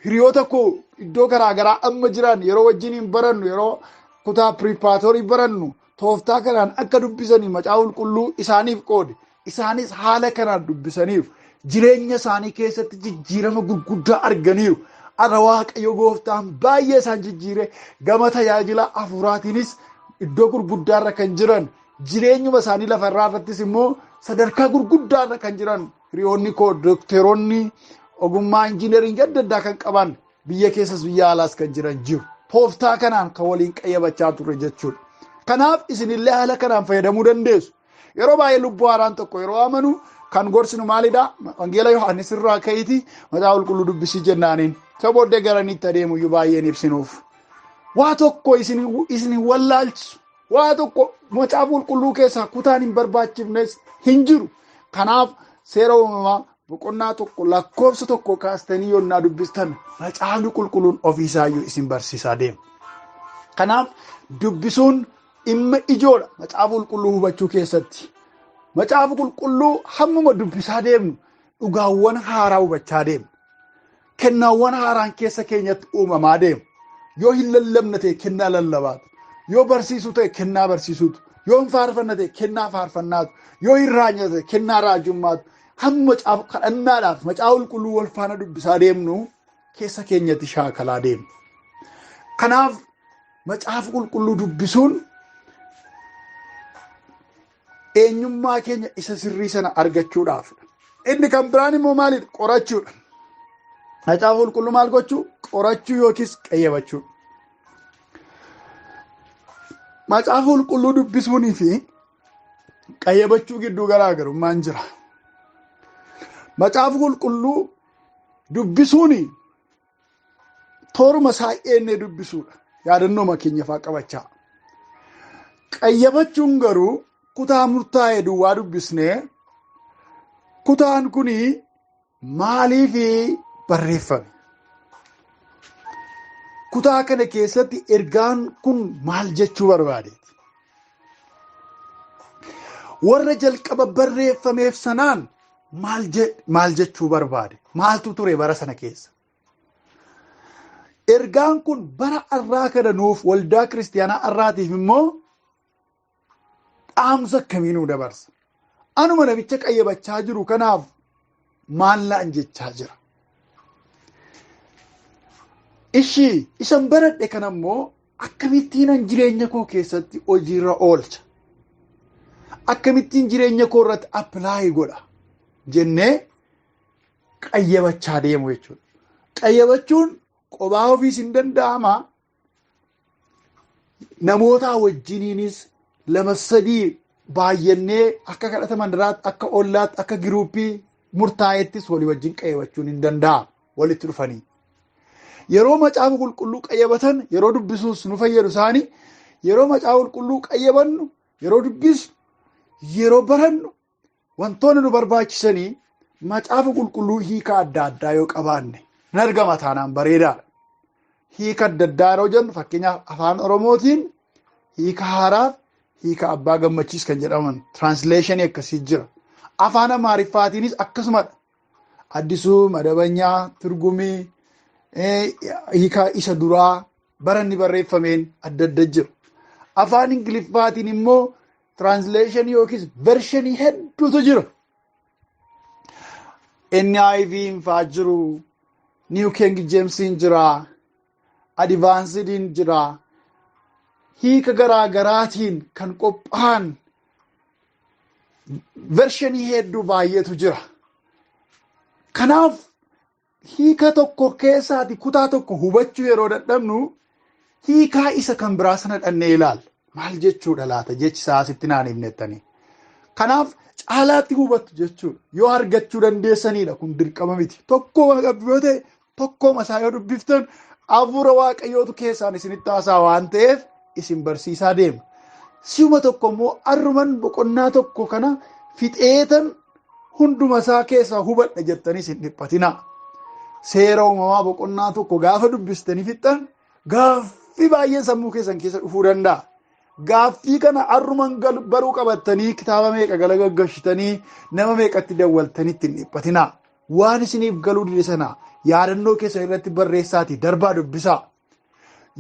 Hiriyoota koo iddoo garaagaraa amma jiran yeroo wajjiniin barannu, yeroo kutaa preparatory barannu, tooftaa kanaan akka dubbisanii macaafa qulqulluu isaaniif qoode. Isaanis haala kanaan dubbisaniif. Jireenya isaanii keessatti jijjiirama gurguddaa arganiiru. Har'a Waaqayyo gooftaan baay'ee isaan jijjiire, gama tajaajila hafuuraatiinis iddoo gurguddaarra kan jiran, jireenyuma isaanii lafarraa irrattis immoo sadarkaa gurguddaarra kan jiran hiriyoonni koo dookteroonni ogummaa injiineringii adda addaa kan qaban biyya keessas biyya alaas kan jiran jiru. Tooftaa kanaan kan waliin qayyabachaa turre jechuudha. Kanaaf isinillee haala kanaan fayyadamuu dandeessu. Yeroo baay'ee lubbuu haaraan tokko yeroo amanu kan gorsinu maalidha? Wangeela Yohaannis irraa ka'iti Macaafa Qulqulluu dubbisii jennaaniin. Isa booddee garanitti adeemu iyyuu baay'een ibsinuuf. Waa tokko isin hin wallaalchisu. Waa tokko Macaafa Qulqulluu keessaa kutaan hin barbaachifnes hin jiru. Kanaaf Seera Uumamaa boqonnaa 1 lakkoofsa 1 kaastanii yonnaa dubbistan Macaafni Qulqulluun ofiisaayyuu isin barsiisaa deema. Kanaaf dubbisuun dhimma ijoodha Macaafa Qulqulluu hubachuu keessatti. Macaafa Qulqulluu hammuma dubbisaa deemnu dhugaawwan haaraa hubachaa deemna. Kennaawwan haaraan keessa keenyatti uumamaa deemu. Yoo hin lallabne ta'e kennaa lallabaatu. Yoo barsiisuu ta'e kennaa barsiisuutu. Yoo hin faarfanne ta'e kennaa faarfannaatu. Yoo hin raajne ta'e kennaa raajummaatu. Hamma macaafa kadhannaadhaaf Macaafa Qulqulluu wal faana dubbisaa deemnu keessa keenyatti shaakalaa deemnu. Kanaaf Macaafa Qulqulluu dubbisuun eenyummaa keenya isa sirrii sana argachuudhaaf. Inni kan biraan immoo maalidha? Qorachuudha. Macaafa Qulqulluu maal gochuu? Qorachuu yookiis qayyabachuu. Macaafa Qulqulluu dubbisuunii fi qayyabachuu gidduu garaagarummaan jira. Macaafa Qulqulluu dubbisuuni tooruma isaa eennee dubbisuudha. Yaadannooma keenya fa'aa qabachaa. Qayyabachuun garuu kutaa murtaa'e duwwaa dubbisnee kutaan kuni maaliif barreeffame? Kutaa kana keessatti ergaan kun maal jechuu barbaadeeti? Warra jalqaba barreeffameef sanaan maal jechuu barbaade? Maaltu ture bara sana keessa? Ergaan kun bara har'aa kana nuuf waldaa kiristaanaa har'aatiif immoo dhaamsa akkamii nuu dabarsa? Anuma namicha qayyabachaa jiru kanaaf maal naan jechaa jira? Ishii isan baradhe kana immoo akkamittiinan jireenya koo keessatti hojiirra oolcha? Akkamittiin jireenya koo irratti appilaayi godha? Jennee qayyabachaa deemu jechuudha. Qayyabachuun qobaa ofiis hin danda'ama. Namoota wajjiniinis 2-3 baay'annee akka kadhata mandaraatti, akka ollaatti, akka giruuppii murtaa'ettis walii wajjin qayyabachuun hin danda'amu walitti dhufanii. Yeroo Macaafa Qulqulluu qayyabatan, yeroo dubbisuus nu fayyadu isaanii, yeroo Macaafa Qulqulluu qayyabannu, yeroo dubbisnu, yeroo barannu, wantoonni nu barbaachisanii Macaafa Qulqulluu hiika adda addaa yoo qabaanne hin argama taanaan bareedaadha. Hiika adda addaa yeroo jennu fakkeenyaaf afaan Oromootiin hiika haaraaf hiika abbaa gammachiis kan jedhaman tiraansleeshinii akkasii jira. Afaan Amaariffaatiinis akkasumadha. Addisuu Madabanyaa Turgumii hiika isa duraa baranni barreeffameen adda adda jira. Afaan Ingiliffaatiin immoo tiraansleeshinii yookiis vershinii hedduutu jira. NIV fa'aa jiru, New King James jira, Advanced jira. Hiika garaa garaatiin kan qophaa'an vershinii hedduu baay'eetu jira. Kanaaf hiika tokko keessaati kutaa tokko hubachuu yeroo dadhabnu hiikaa isa kan biraa sana dhannee ilaalla. Maal jechuudha laata jechi isaa asitti naan himnettanii. Kanaaf caalaatti hubattu jechuudha. Yoo argachuu dandeessanidha kun dirqama miti. Tokkuma qabdu yoo ta'e tokkuma isaa yoo dubbiftan hafuura Waaqayyootu keessaan isinitti haasaa waan ta'eef isin barsiisaa deema. Si'uma tokko immoo arruman boqonnaa tokko kana fixeetan hunduma isaa keessaa hubadha jettanii isin dhiphatinaa. Seera uumamaa boqonnaa tokko gaafa dubbistanii fixxan gaaffii baay'een sammuu keessan keessa dhufuu danda'a. Gaaffii kana arruman baruu qabattanii kitaaba meeqa gala gaggashitanii nama meeqatti dawwaltanii ittiin dhiphatinaa. Waan isiniif galuu dide sana yaadannoo keessan irratti barreessaatii darbaa dubbisaa.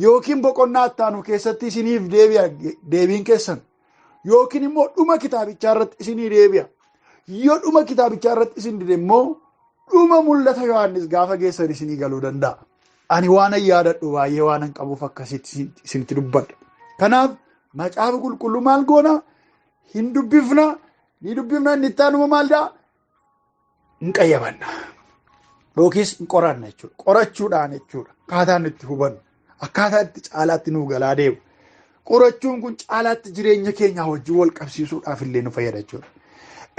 Yookiin boqonnaa ittaanu keessatti isiniif deebi'a deebiin keessan. Yookiin immoo dhuma kitaabichaa irratti isinii deebi'a. Yoo dhuma kitaabichaa irratti isin dide immoo dhuma Mul'ata Yohaannis gaafa geessan isinii galuu danda'a. Ani waanan yaadadhu baay'ee waanan qabuuf akkasitti isinitti dubbadha. Kanaaf macaafa qulqulluu maal goona? Hin dubbifna, ni dubbifna, inni itti aanuma maal daa? Hin qayyabanna. Yookiis hin qoranna jechuudha. Qorachuudhaan jechuudha. Akkaataan itti hubannu, akkaataa itti caalaatti nuu galaa deemu. Qorachuun kun caalaatti jireenya keenya wajjin wal qabsiisuudhaaf illee nu fayyada jechuudha.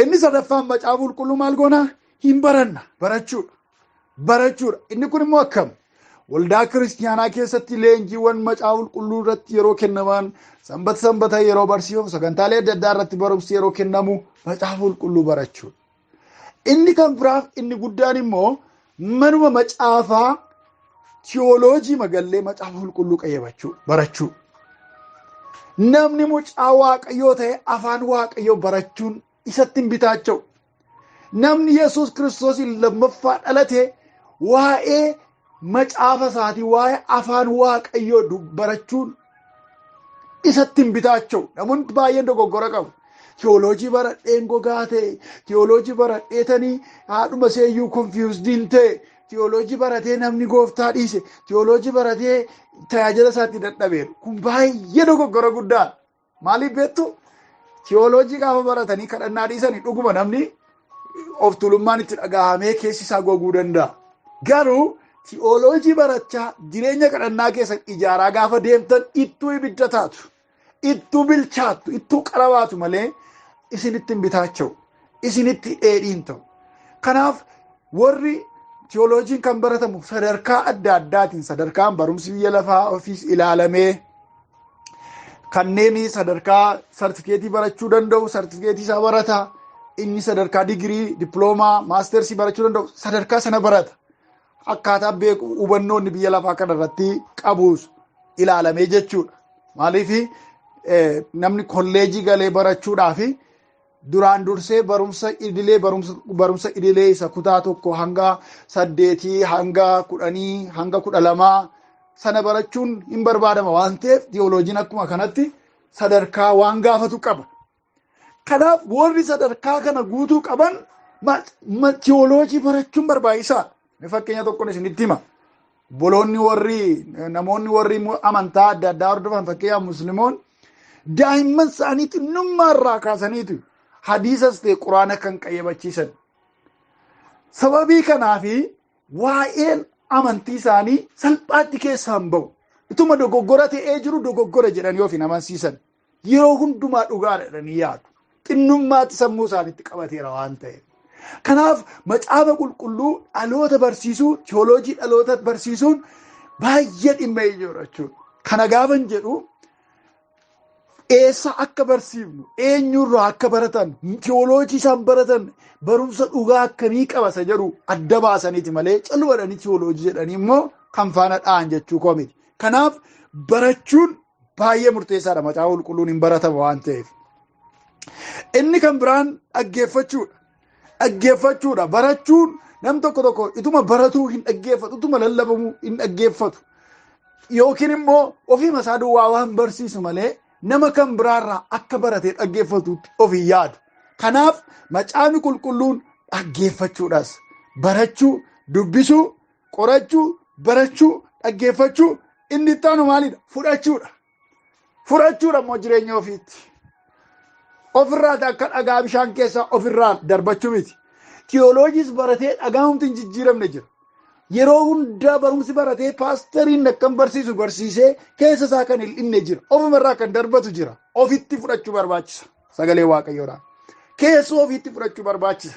Inni sadaffaan macaafa qulqulluu maal goona? Hin baranna. Barachuudha. Barachuudha. Inni kun immoo akkam? Waldaa kiristiyaanaa keessatti leenjiiwwan macaafa qulqulluu irratti yeroo kennaman, sanbata sanbata yeroo barsiifamu, sagantaalee adda addaa irratti barumsi yeroo kennamu macaafa qulqulluu barachuudha. Inni kan biraaf inni guddaan immoo manuma macaafaa tiyooloojii magallee macaafa qulqulluu qayyabachuu barachuu. Namni mucaa Waaqayyoo ta'e afaan Waaqayyoo barachuun isatti hin bitaacha'u. Namni Yesuus Kiristoos lammaffaa dhalate waa'ee macaafa isaatii, waa'ee afaan Waaqayyoo barachuun isatti hin bitaacha'u. Namoonni baay'een dogoggora qabu. Tiyooloojii baradheen gogaa ta'e, tiyooloojii baradheetanii haadhuma seeyyuu konfiyuuzdiin ta'e, tiyooloojii baratee namni gooftaa dhiise, tiyooloojii baratee tajaajila isaatti dadhabeeru. Kun baay'ee dogoggora guddaadha. Maaliif beektu? Tiyooloojii gaafa baratanii kadhannaa dhiisanii dhuguma namni of tuulummaan itti dhaga'amee keessi isaa goguu danda'a. Garuu tiyooloojii barachaa jireenya kadhannaa keessan ijaaraa gaafa deemtan ittuu ibidda taatu, ittuu bilchaattu, ittuu qarabaatu malee isinitti hin bitaacha'u, isinitti dheedhiin ta'u. Kanaaf warri tiyooloojiin kan baratamu sadarkaa adda addaatiin, sadarkaan barumsi biyya lafaa ofiis ilaalamee kanneen sadarkaa sartifikeetii barachuu danda'u sartifikeetii isaa barata, inni sadarkaa digirii, dippiloomaa, maastersii barachuu danda'u sadarkaa sana barata. Akkaataa beeku hubannoonni biyya lafaa kana irratti qabus ilaalamee jechuudha. Maaliif namni kolleejii galee barachuudhaaf duraan dursee barumsa idilee, barumsa idilee isa kutaa 1 hanga 8 hanga 10 hanga 12 sana barachuun hin barbaadama waan ta'eef tiyooloojiin akkuma kanatti sadarkaa waan gaafatu qaba. Kanaaf warri sadarkaa kana guutuu qaban tiyooloojii barachuun barbaachisaadha. Mee fakkeenya tokkoon isinitti hima. Obboloonni warri namoonni warri amantaa adda addaa hordofan, fakkeenyaaf musliimoon, daa'imman isaanii xinnummaa irraa kaasaniitu hadiisas ta'e quraana kan qayyabachiisan. Sababii kanaafi waa'een amantii isaanii salphaatti keessaa hin ba'u. Ituma dogoggora ta'ee jiru dogoggora jedhanii of hin amansiisan. Yeroo hundumaa dhugaadha jedhanii yaadu. Xinnummaatti sammuu isaaniitti qabateera waan ta'eef. Kanaaf macaafa qulqulluu dhaloota barsiisuu, tiyooloojii dhaloota barsiisuun baay'ee dhimma ijoodha jechuudha. Kana gaafan jedhu eessa akka barsiifnu, eenyurraa akka baratan, tiyooloojii isaan baratan barumsa dhugaa akkamii qaba isa jedhu adda baasaniiti malee callumadhanii tiyooloojii jedhanii immoo kan faana dha'an jechuu koo miti. Kanaaf barachuun baay'ee murteessaadha, macaafa qulqulluun hin baratama waan ta'eef. Inni kan biraan dhaggeeffachuudha. Dhaggeeffachuudha. Barachuun nam tokko tokko ituma baratuu hin dhaggeeffatu, ituma lallabamuu hin dhaggeeffatu. Yookiin immoo ofiima isaa duwwaa waan barsiisu malee nama kan biraarraa akka baratee dhaggeeffatutti of hin yaadu. Kanaaf macaafni qulqulluun dhaggeeffachuudhaas, barachuu, dubbisuu, qorachuu, barachuu, dhaggeeffachuu, inni itti aanu maalidha? Fudhachuudha. Fudhachuudha immoo jireenya ofiitti. Ofirraa akka dhagaa bishaan keessaa ofirraa darbachuu miti. Tiyooloojiis baratee dhagaa humti hin jijjiiramne jira. Yeroo hundaa barumsi baratee paasteriin akkam barsiisu barsiisee keessa isaa kan hin dhinne jira. Ofumarraa kan darbatu jira. Ofitti fudhachuu barbaachisa. Sagalee Waaqayyoodhaan. Keessoo ofiitti fudhachuu barbaachisa.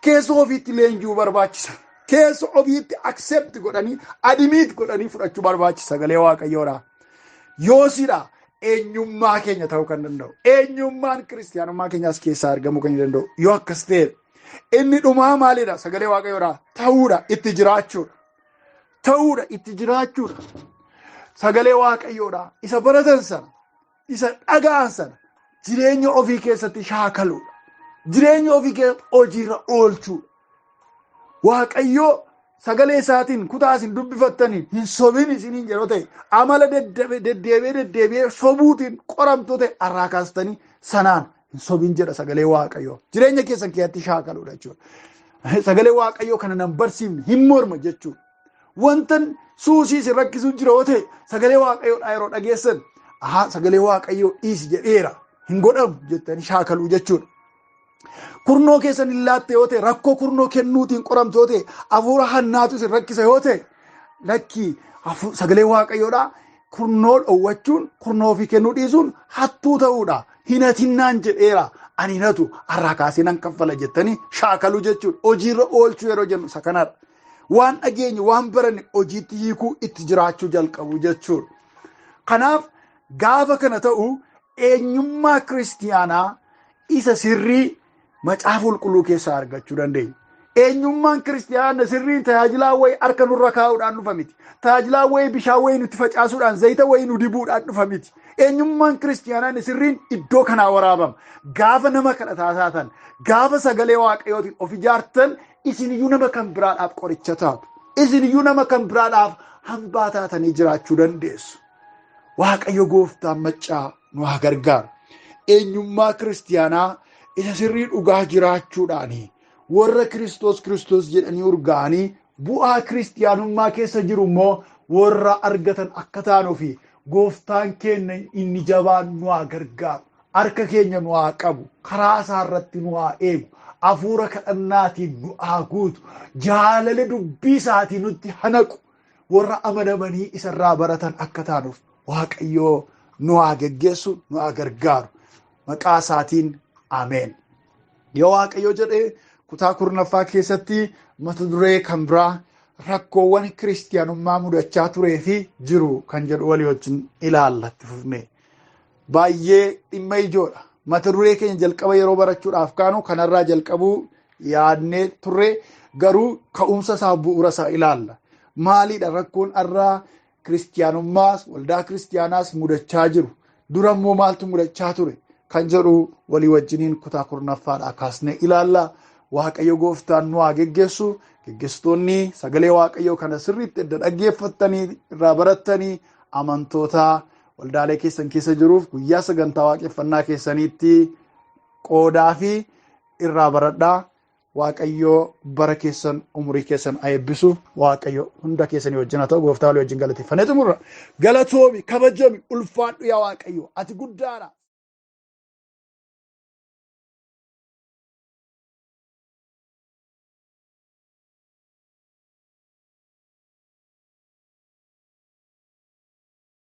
Keessoo ofiitti leenji'uu barbaachisa. Keessoo ofiitti accept godhanii, admit godhanii fudhachuu barbaachisa sagalee Waaqayyoodhaan. Yoosidha eenyummaa keenya ta'uu kan danda'u. Eenyummaan kiristiyaanummaa keenyaas keessaa argamuu kan danda'u. Yoo akkas ta'e inni dhumaa maalidha? Sagalee Waaqayyoodhaa ta'uudha, itti jiraachuudha. Ta'uudha, itti jiraachuudha. Sagalee Waaqayyoodhaa isa baratan sana, isa dhaga'an sana jireenya ofii keessatti shaakaluudha. Jireenya ofii keessatti hojiirra oolchuudha. Waaqayyoo sagalee isaatiin kutaa isin dubbifattaniin hin sobin isiniin yeroo ta'e, amala deddeebi'ee deddeebi'ee sobuutiin qoramtuu ta'e har'aa kaastanii sanaan Hin sobin jedha sagalee Waaqayyoo. Jireenya keessan keessatti shaakaluudha jechuudha. Sagalee Waaqayyoo kana nan barsiifne hin morma jechuudha. Wantan suusii isin rakkisuu jira yoo ta'e, sagalee Waaqayyoodhaa yeroo dhageessan, ahaa, sagalee Waaqayyoo dhiisi jedheera, hin godhamu jettanii shaakaluu jechuudha. Kurnoo keessan hin laatte yoo ta'e, rakkoo kurnoo kennuutiin qoramtu yoo ta'e, hafuura hannaatu isin rakkisa yoo ta'e, lakkii, sagalee Waaqayyoodhaa kurnoo dhowwachuun, kurnoo ofii kennuu dhiisuun hattuu ta'uudha. Hin hatinnaan jedheera, ani hin hatu, har'aa kaasee nan kaffala jettanii shaakaluu jechuudha. Hojiirra oolchuu yeroo jennu isa kanadha. Waan dhageenye, waan baranne hojiitti hiikuu, itti jiraachuu jalqabu jechuudha. Kanaaf gaafa kana ta'u, eenyummaa kiristiyaanaa isa sirrii Macaafa Qulqulluu keessaa argachuu dandeenya. Eenyummaan kiristiyaana sirriin tajaajilaa wayii harka nurra kaa'uudhaan dhufa miti. Tajaajilaa wayii bishaan wayii nutti facaasuudhaan, zayita wayii nu dibuudhaan dhufa miti. Eenyummaan kiristiyaanaa sirriin iddoo kanaa waraabama. Gaafa nama kadhataa taatan, gaafa sagalee Waaqayyootiin of ijaartan, isiniyyuu nama kan biraadhaaf qoricha taatu. Isiniyyuu nama kan biraadhaaf hambaa taatanii jiraachuu dandeessu. Waaqayyo gooftaan maccaa nu haa gargaaru. Eenyummaa kiristiyaanaa isa sirrii dhugaa jiraachuudhaani warra Kiristoos Kiristoos jedhanii urgaa'anii bu'aa kiristiyaanummaa keessa jiru immoo warra argatan akka taanuu fi gooftaan keenya inni jabaan nu haa gargaaru. Harka keenya nu haa qabu. Karaa isaa irratti nu haa eegu. Hafuura kadhannaatiin nu haa guutu. Jaalala dubbii isaatiin nutti hanaqu. Warra amanamanii isarraa baratan akka taanuuf Waaqayyoo nu haa geggeessu, nu haa gargaaru. Maqaa isaatiin, ameen. Yoo Waaqayyo jedhee, kutaa 10ffaa keessatti mata duree kan biraa, rakkoowwan kiristiyaanummaa mudachaa turee fi jiru kan jedhu walii wajjin ilaalla itti fufnee. Baay'ee dhimma ijoodha. Mata duree keenya jalqaba yeroo barachuudhaaf kaanu kanarraa jalqabuu yaadnee turre, garuu ka'umsa isaa, bu'uura isaa ilaalla. Maaliidha rakkoon har'aa kiristiyaanummaas waldaa kiristiyaanaas mudachaa jiru? Dura immoo maaltu mudachaa ture kan jedhu walii wajjiniin kutaa 10ffaadhaa kaasnee ilaalla. Waaqayyo gooftaan nu haa geggeessu. Geggeessitoonni sagalee Waaqayyoo kana sirriitti edda dhaggeeffattanii irraa barattanii, amantoota waldaalee keessan keessa jiruuf guyyaa sagantaa waaqeffannaa keessaniitti qoodaa fi irraa baradhaa. Waaqayyoo bara keessan, umurii keessan haa eebbisu. Waaqayyo hunda keessanii wajjin haa ta'u. Gooftaa walii wajjin galateeffannee xumurra. Galatoomi, kabajami, ulfaadhu yaa Waaqayyo. Ati guddaadha.